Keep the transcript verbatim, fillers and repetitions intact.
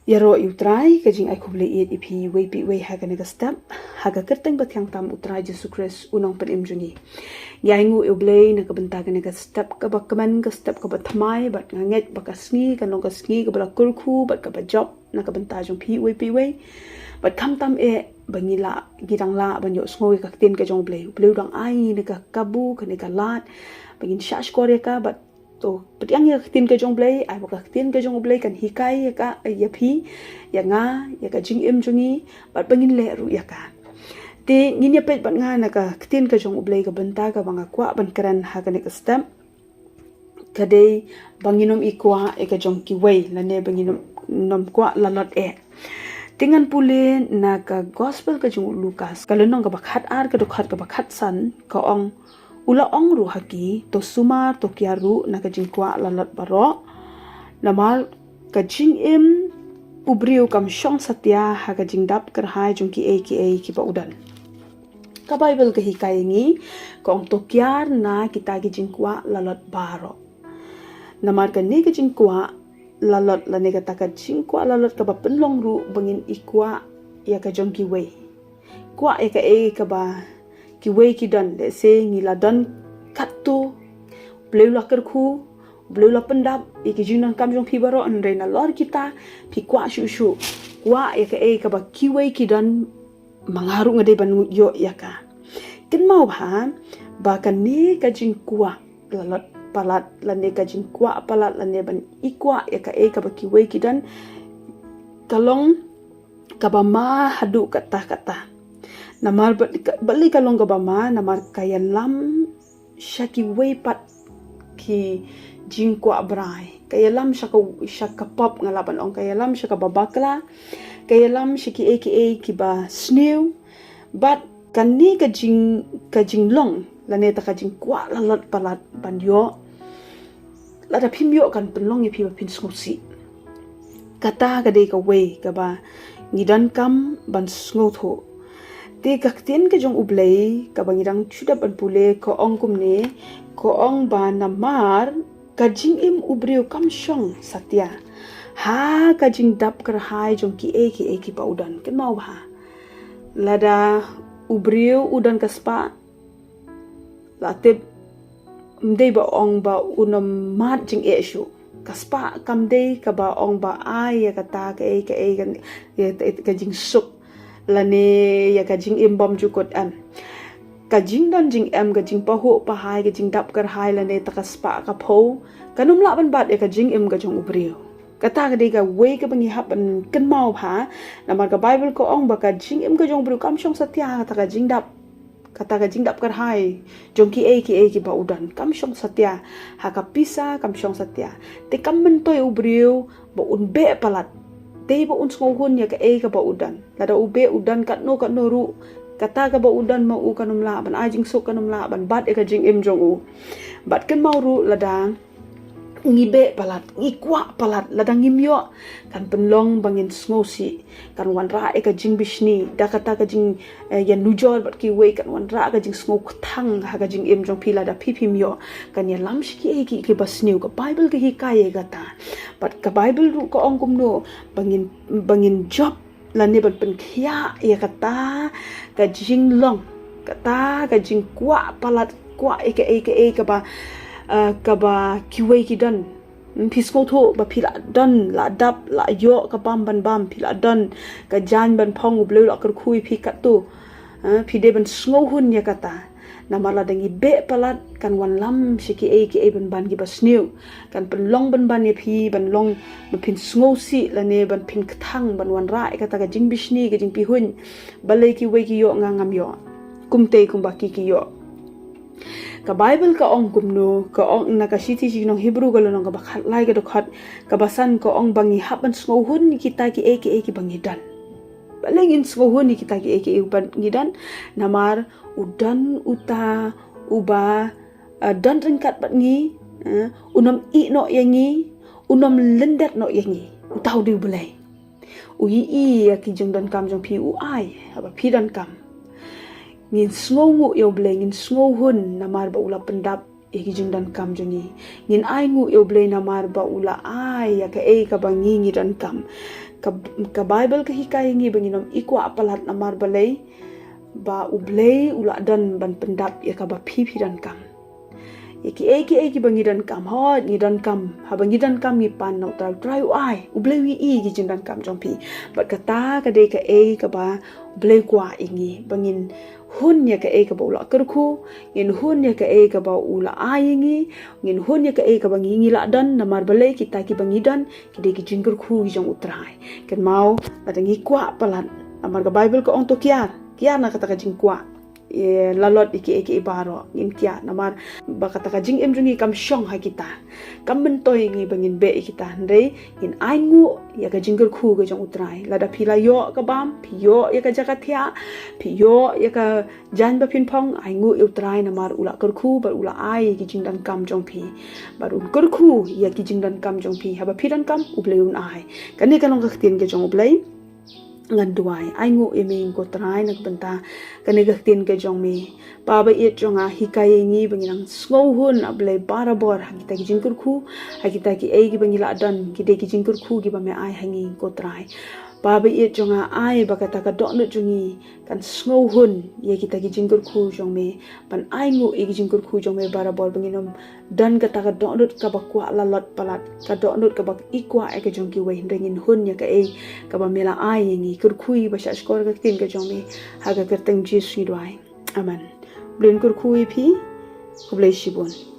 Ïaroh ïa U Trai, ka jingai khublei ïa phi iwei pa iwei ha kane ka step, ha ka kyrteng bathiang tam U Trai Jisu Khrist U Nongpynim jong ngi. Ngi ainguh ïa U Blei na ka bynta kane ka step kaba kmen, ka step kaba thymmai, bad nga ngeit ba ka sngi kan long ka sngi kaba la kyrkhu bad kaba jop na ka bynta jong phi iwei pa iwei. Bad khamtam eh ba ngi lah, ngi dang lah ban ïohsngew ïa ka ktien ka jong U Blei. U Blei u dang ai ngi kane ka kabu, kane ka lad ba ngin shahshkor ïa ka, bad to pdiang ïa ka ktien ka jong U Blei, ai ba ka ktien ka jong U Blei kan hikai ïa ka, ïa phi, ïa nga, ïa ka jingim jong ngi, bad ba ngin leh ruh ïa ka. Te ngin ïa peit bad nga na ka ktien ka jong U Blei, ka bynta kaba nga kwah ban kren ha kane ka step ka dei ba ngin ym ikwah ïa ka jong kiwei, lane ba ngin ym, ym kwah lalot eh. Te ngan pule na ka gospel ka jong u Lukas, ka lynnong kaba khatar, ka dkhot kaba khatsan, ka ong, u la ong ruh ha ki, to sumar, to kiar ruh na ka jingkwah lalot baroh. Namar ka jingim u briew kam shong satia ha ka jingdap kyrhai jong kiei kiei kiba u don. Ka Baibl ka hikai ïa ngi, ka ong, to kiar na kita ki jingkwah lalot baroh. Namar kane ka jingkwah lalot lane kata ka jingkwah lalot kaba pynlong ruh ba ngin ikwah ïa ka jong kiwei. Kwah ïa kaei kaba kiwei ki don, lehse ngi la don katto, U Blei u la kyrkhu, U Blei u la pyndap ïa ki jingdonkam jong phi baroh, hynrei nalor kita phi kwah shuh shuh, kwah ïa kaei kaba kiwei ki don, ma nga ruh nga dei ban ïoh ïa ka. Kynmaw bha ba kane ka jingkwah lalot palat lane ka jingkwah palat lane ban ikwah ïa kaei kaba kiwei ki don, ka long kaba ma haduh katta katta. Namar ba, balei ka long kaba ma, namar ka ïalam sha kiwei pat ki jingkwah brai. Ka ïalam sha ka, sha ka pop, nga lah ban ong ka ïalam sha kaba bakla, ka ïalam sha kiei kiei kiba sniew. Bad kane ka jing, ka jinglong lane ta ka jingkwah lalot palat ban ïoh, lada phim ïoh kan pynlong ïa phi ba phin sngewsih. Kata ka dei kawei kaba ngi donkam ban sngewthuh. Te ka ktien ka jong U Blei kaba ngi dang shu dep ban pule ka ong kumne, ka ong ba namar ka jingim u briew kam shong satia ha ka jingdap kyrhai jong kiei kiei kiba u don. Kynmaw bha, lada u briew u don ka spah, la tip, ym dei ba ong ba un ym mad jingeh shuh. Ka spah kam dei kaba ong ba ai ïa kata kaei kaei ka, ïa ka, ka jingsuk lane ïa ka jingim bymjukut, em. Ka jingdon jingem, ka jingpahuh pahai, ka jingdap kyrhai lane ta ka spah ka phew, kan ym lah ban bat ïa ka jingim ka jong u briew. Kata ka dei kawei kaba ngi hap ban kynmaw bha. Namar ka Baibl ka ong ba ka jingim ka jong u briew kam shong satia ha kata ka jingdap, kata ka jingdap kyrhai jong kiei kiei kiba u don, kam shong satia ha ka pisa, kam shong satia. Te kam myntoi u briew ba un beh palat, dei ba un sngewhun ïa kaei kaba u don. Lada u beh u don katno katno ruh, kata kaba u don ma u kan ym lah ban ai jingsuk, kan ym lah ban bat ïa ka jingim jong u. Bad kynmaw ruh, lada ngi beh palat, ngi kwah palat, lada ngim ïoh, kan pynlong ba ngin sngewsih, kan wanrah ïa ka jingbishni, da kata ka jing, eh, ïanujor bad kiwei, kan wanrah ka jingsngewkthang ha ka jingim jong phi lada phi phim ïoh. Kan ïalam sha kiei kiei kiba sniew. Ka Baibl ka hikai ïa kata. Bad ka Baibl ruh ka ong kumno, ba ngin, ba ngin jop lane ban pynkhiah ïa kata ka jinglong, kata ka jingkwah palat, kwah ïa kaei kaei kaba, eh, kaba kiwei ki don. Hmm, phi sngewthuh ba phi la don, la dap, la ïoh ka bam ban bam, phi la don ka jaiñ ban phong, u Blei u la kyrkhu ïa phi katto. Eh, phi dei ban sngewhun ïa kata. Namar lada ngi beh palat, kan wanlam sha kiei kiei ban ban kiba sniew. Kan pynlong ban ban ïa phi, ban long ba phin sngewsih lane ban phin kthang, ban wanrah ïa kata ka jingbishni, ka jingpihuiñ. Balei kiwei ki ïoh, nga ngam ïoh? Kumtei kumba ki ki ïoh. Ka Baibl ka ong kumno, ka ong na ka shithi sha ki nong Hebru ka lynnong kaba khatlai ka dkhot kaba san, ka ong ba ngi hap ban sngewhun ïa kita kiei kiei kiba ngi don. Balei ngin sngewhun ïa kita kiei kiei ba ngi don? Namar u don uta uba, eh, don ryngkat bad ngi, eh, un ym ïeh noh ïa ngi, un ym lyndet noh ïa ngi. Uta u dei U Blei. U ïohi ïa ki jingdonkam jong phi, u ai haba phi donkam. Ngin sngewnguh ïa U Blei, ngin sngewhun namar ba u la pyndap ïa ki jingdonkam jong ngi. Ngin ainguh ïa U Blei namar ba u la ai ïa kaei kaba ngi ngi donkam. Ka, ka Bible ka hikai ïa ngi ba ngin ym i kwah palat namar balei, ba U Blei u la don ban pyndap ïa kaba phi phi donkam. Ïa kiei kiei kiba ngi donkam, hooid ngi donkam, haba ngi donkam ngi pan na U Trai, U Trai u ai, U Blei u ïohi ïa ki jingdonkam jong phi. Bad kata ka dei kaei kaba U Blei u kwah ïa ngi, ba ngin hun ïa kaei kaba u la kyrkhu, ngin hun ïa kaei kaba u la ai ïa ngi, ngin hun ïa kaei kaba ngi, ngi la don, namar balei kita kiba ngi don ki dei ki jingkyrkhu ki jong U Trai. Kynmaw, lada ngi kwah palat, namar ka Bible ka ong to kiar, kiar na kata ka jingkwah. Ïa lalot ïa kiei kiei baroh ngin kiar, namar ba kata ka jingim jong ngi kam shong ha kita, kam myntoi ïa ngi ba ngin beh ïa kita, hynrei ngin ainguh ïa ka jingkyrkhu ka jong U Trai. Lada phi la ïoh ka bam, phi ïoh ïa ka jaka thiah, phi ïoh ïa ka jaiñ ba phin phong, ainguh ïa U Trai namar u la kyrkhu bad u la ai ïa ki jingdonkam jong phi. Bad un kyrkhu ïa ki jingdonkam jong phi, haba phi donkam U Blei un ai. Kane ka long ka ktien ka jong U Blei. Ngan duwai. Ainguh ïa me ko Trai na ka bynta kane ka ktien ka jong me. Pa ba ïeit jong nga, hikai ïa ngi ba ngin nang sngewhun, A Blei, barabor ha kita ki jingkyrkhu, ha kita kiei kiba ngi la don, ki dei ki jingkyrkhu kiba me ai ha ngi ko Trai. Pa ba ïeit jong nga, ai ba kata ka dohnud jong ngi kan sngewhun ïa kita ki jingkyrkhu jong me, ban ainguh ïa ki jingkyrkhu jong me barabor, ba ngin ym don kata ka dohnud kaba kwah lalot palat, ka dohnud kaba i kwah ïa ka jong kiwei, hynrei ngin hun ïa kaei kaba me la ai ïa ngi. Kyrkhu ïa ba shah shkor ka ktien ka jong me, ha ka kyrteng Jisu ngi duwai. Amen. Blei un kyrkhu ïa phi. Khublei shibun.